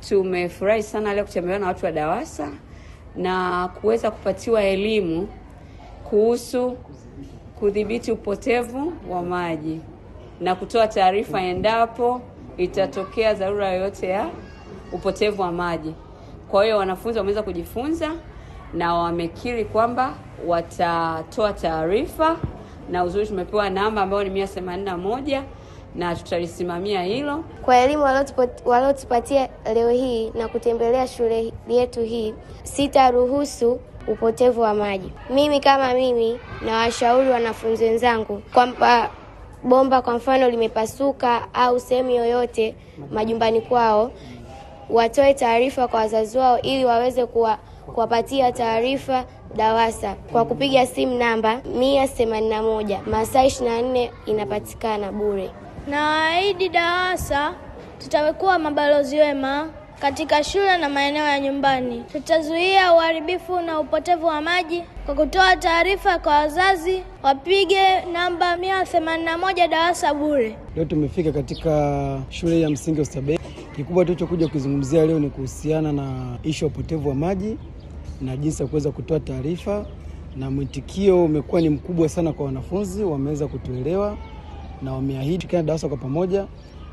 Tumefurahi sana leo kutembelewa na watu wa DAWASA na kuweza kupatiwa elimu kuhusu kudhibiti upotevu wa maji na kutoa taarifa endapo itatokea dharura yoyote ya upotevu wa maji. Kwa hiyo wanafunzi wameweza kujifunza na wamekiri kwamba watatoa taarifa, na uzuri tumepewa namba ambayo ni 181 na tutalisimamia hilo. Kwa elimu waliotupatia leo hii na kutembelea shule yetu hii, sitaruhusu upotevu wa maji. Mimi kama mimi na washauri wanafunzi wenzangu kwamba bomba kwa mfano limepasuka au sehemu yoyote majumbani kwao, watoe taarifa kwa wazazi wao ili waweze kuwapatia taarifa DAWASA kwa kupiga simu namba 181 masaa 24 inapatikana bure. Nawaahidi DAWASA tutakuwa mabalozi wema katika shule na maeneo ya nyumbani. Tutazuia uharibifu na upotevu wa maji kwa kutoa taarifa kwa wazazi, wapige namba 181 DAWASA bure. Leo tumefika katika shule ya msingi Oysterbay. Kikubwa tulichokuja kuzungumzia leo ni kuhusiana na ishu ya upotevu wa maji na jinsi ya kuweza kutoa taarifa, na mwitikio umekuwa ni mkubwa sana kwa wanafunzi, wameweza kutuelewa na wameahidi kana DAWASA kwa pamoja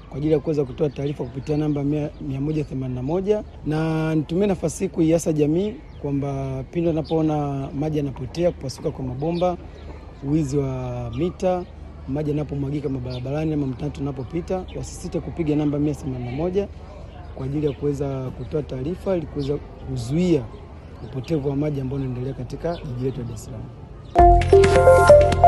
kwa ajili ya kuweza kutoa taarifa kupitia namba 181. Na nitumie nafasi hii kuiasa jamii kwamba pindi wanapoona maji yanapotea, kupasuka kwa mabomba, wizi wa mita, maji yanapomwagika mabarabarani ama mtaani tunapopita, wasisite kupiga namba 181 kwa ajili ya kuweza kutoa taarifa ili kuweza kuzuia upotevu wa maji ambao unaendelea katika jiji letu la Dar es Salaam.